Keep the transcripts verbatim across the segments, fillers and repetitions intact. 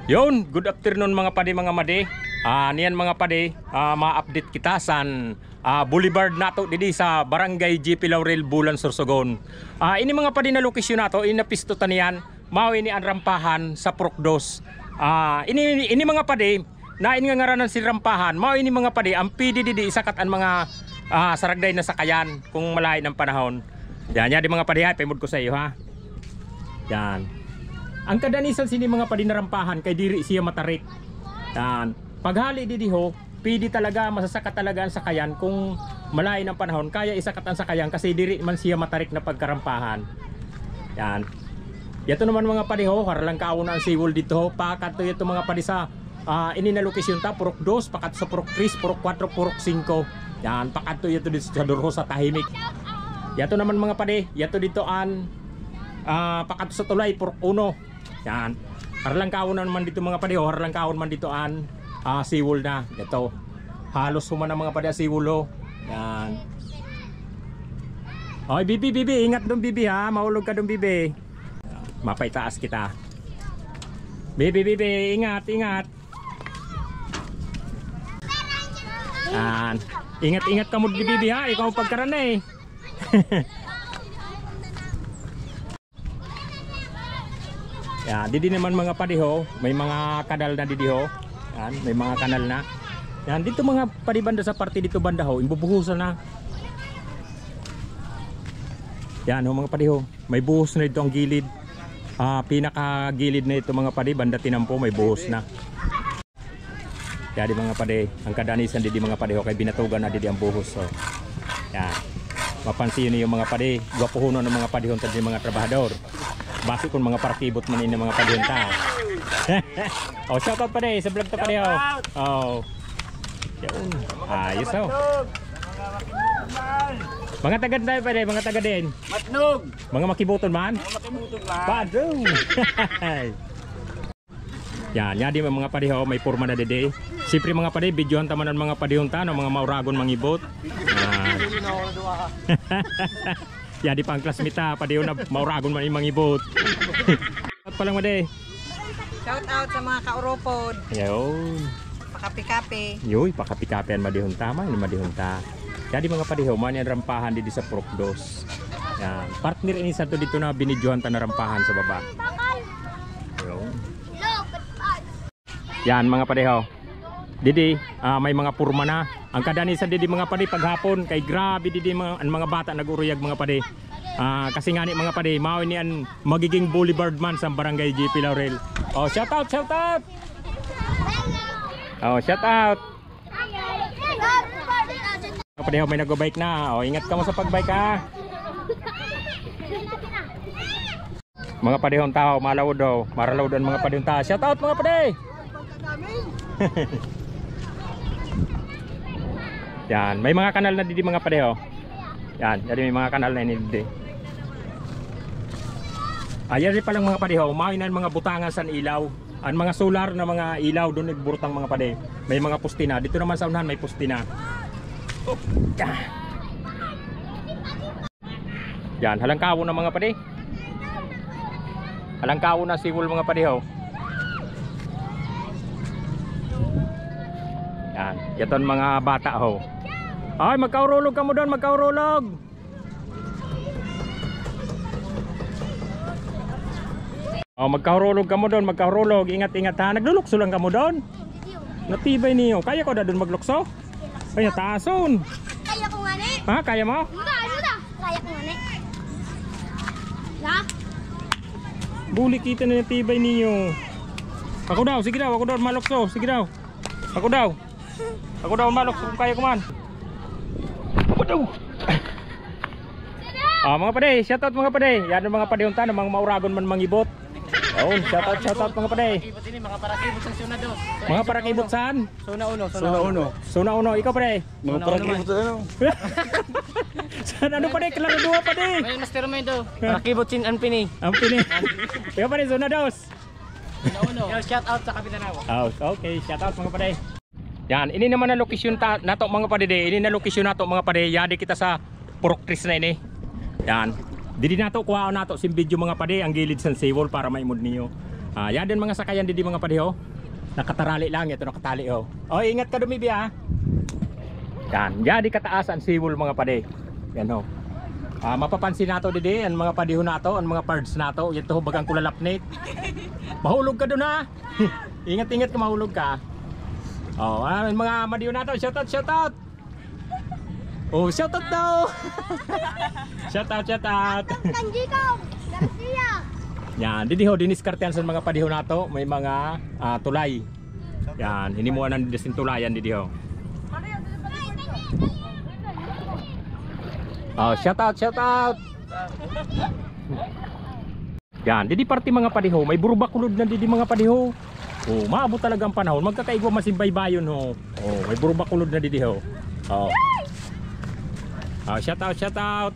Yon, good afternoon, mga padi, mga madi. Ah, niyan, mga padi, ah, ma-update kita san, ah, boulevard nato didi sa Barangay G P Laurel, Bulan, Sorsogon. Ah, ini, mga padi, na lokasyon nato, ini na pisto ta niyan, mawi ini an rampahan sa Purok Dos. Ah, ini, ini, mga padi, na in ngangaranan sin rampahan, mawi ini, mga padi, an pidi didi isakat an mga, ah, saragday na sakayan kung malain an panahon. Yan, yan di, mga padi, ha, ipaimud ku sa iyo, ha. Yan. An kadanisan sini, mga padi, na rampahan kay diri siya matarik. Yan. Paghali didi ho, pidi talaga, masasakat talaga an sakayan kung malain an panahon, kaya isakat an sakayan kasi diri man siya matarik na pagkarampahan. Yan. Yato naman, mga padi, ho, haralangkaw na an seawall dito, ho, pakadto yato, mga padi, sa Ah, ini na lokasyon ta, Purok Dos, pakadto sa Purok Tres, Purok Kuwatro, Purok Singko. Yan, pakadto yato dito sa Durho sa Tahimik. Yato naman, mga padi, yato dito an, ah, pakadto sa tulay, Purok Uno. Yan. Haralangkaw na naman dito, mga padi, ho, haralangkaw naman dito an, ah, seawall na. Yato. Halos humana, mga padi, an seawall, ho. Yan. Oy, bibi, bibi, ingat dun, bibi, ha. Maulog ka dun, bibi. Mapaitaas kita. Bibi, bibi, ingat, ingat. Yan. Ingat-ingat kamo didi, bibi, ha? Ikaw pagkarani. Yan, didi naman, mga padi, ho, may mga kanal na didi, ho. Yan, may mga kanal na. Yan, dito, mga padi, banda sa parte dito banda, ho, imbubuhusan na. Yan, ho, mga padi, ho. May buhos na dito an gilid. Ah, pinakagilid na ito, mga padi, banda tinampo, may buhos na. Yan di, mga padi, an kadanisan didi, mga padi, ho, kay binatugan na didi an buhos, ho. Yan. Mapansin niyo, mga padi, gwapuhon na an mga padihon ta didi, mga trabahador. Basi kun mga parakibot man ini, mga padihon ta. O, shout out, padi, sa vlog ta, padi, ho. O. Yan. Ayos, ho. Mga taga din tayo, padi, mga taga din. Matnog. Mga Makibuton man? Mga Makibuton man. Padu. Yan, yan di, mga padi, ho, may porma na didi. Siyempre, mga padi, videohan ta man an mga padihon ta, no, mga mauragon mangibot. Yan. Yan di pa an classmate ta, padi, ho, na mauragon man in mangibot. At palang, madi. Shout out sa mga kauropod. Yaon. Pakapi-kapi. Yoy, pakapi-kapi an madihon ta, man, madihon ta. Yan di, mga padi, ho, man yan rampahan didi sa Purok Dos. Yan. Partner ini sa to dito na binidyohan ta na rampahan sa baba. Yaon. Yan, mga padi, ho. Didi, ah, may mga porma na. An kadanisan didi, mga padi, paghapon, kay grabe didi mga, an mga bata nag-uruyag, mga padi. Ah, kasi ngani, mga padi, mawi ini an magiging boulevard man sa Barangay G P Laurel. O, shout out, shout out. O, shout out. Mga padi, ho, may nagba-bike na. O, ingat kamo sa pag-bike, ha. Mga padihon ta, ho, malawod, ho. Maralawod an mga padihon ta. Shout out, mga padi. Yan, may mga kanal na didi, mga padi, ho. Yan, yan may mga kanal na ini didi. Ayan rin palang, mga padi, ho. Mawi na an mga butangan san ilaw. An mga solar na mga ilaw dun igburutang, mga padi. May mga poste na. Dito naman sa unahan may poste na. Yan, halangkaw na, mga padi. Halangkaw na seawall, mga padi, ho. Yan, yaton mga bata, ho. Ay, magkaurulog kamo dun, magkaurulog. O, magkahurulog kamo dun, magkahurulog. Ingat, ingat, ha. Naglulukso lang kamo dun. Natibay niyo. Kaya ko da dun maglukso? Kaya taason. Kaya ko nga ni. Ha, kaya mo? Hindi, ano na? Kaya ko nga ni. Na? Buli kita na natibay niyo. Ako daw, sige daw, ako daw malukso, sige daw. Ako daw. Ako daw malukso kung kaya ko man. Ako daw. Ah, mga padi, shout out, mga padi. Yan an mga padihon ta, mga mauragon man mangibot. Yaon, shout out, shout out, mga padi. Ibot ini, mga parakibot sa Zona Dos. Mga parakibot saan? Zona Uno, Zona Uno. Zona Uno, ikaw, padi. Mga parakibot sa ano? Saan, ano, padi? Klaro duwa, padi. May mastermind daw. Parakibot sin Ampini. Ampini. Ikaw, padi, Zona Dos. Zona Uno. Yo, shout out sa Kapitanawa. Oh, okay, shout out, mga padi. Yan, ini naman an lokasyon ta, nato, mga padi, di. Ini na lokasyon nato, mga padi. Yadi kita sa Purok Tres na ini. Yan. Didi nato, kuhaon nato sin video, mga padi, an gilid san seawall para maimod niyo. Ah, yadi an mga sakayan didi, mga padi, ho. Nakatarali lang, ito nakatali, ho. O, ingat ka dumibi, ah. Yan, yadi kataas an seawall, mga padi. Yan, ho. Ah, mapapansin nato didi an mga padi ho nato, an mga pards nato. Ito ho, bagan ko lalapnik. Mahulog ka dun, ha. Ingat-ingat ka, mahulog ka. O, ah, mga padi ho nato, shout out, shout out. O, shout out daw. Shout out, shout out. Kan Jacob Garcia. Yan, didi ho, diniskartehan san mga padi ho nato, may mga, ah, tulay. Yan, hinimuan an disin tulayan didi ho. O, shout out, shout out. Yan, didi parte, mga padi ho, may buro bakulod na didi, mga padi ho. O, maabot talaga an panahon, magkakaigwa masin baybayon ho. O, may buro bakulod na didi ho. O. O, shout out, shout out.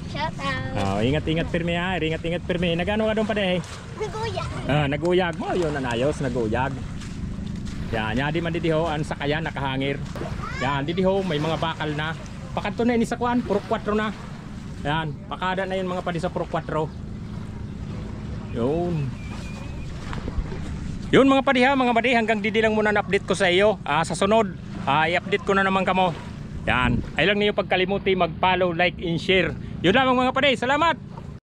Shout out. O, ingat-ingat pirmi, ha. Ingat-ingat pirmi. Nag-ano ka dun, padi? Nag-uyag. Ah, nag-uyag. Maayos na, ayos, nag-uyag. Yan, yadi man didi ho an sakayan, nakahangir. Yan, didi ho, may mga bakal na. Pakadto na ini sa kuan, puro kwatro na. Yan, pakada na yun, mga padi, sa puro kwatro. Yun. Yun, mga padi, ha, mga padi, hanggang didi lang muna an update ko sa iyo. Ah, sa sunod, ah, i-update ko na naman kamo. Yan. Ay lang niyo pagkalimuti mag-follow, like, and share. Yun lamang, mga padi. Salamat!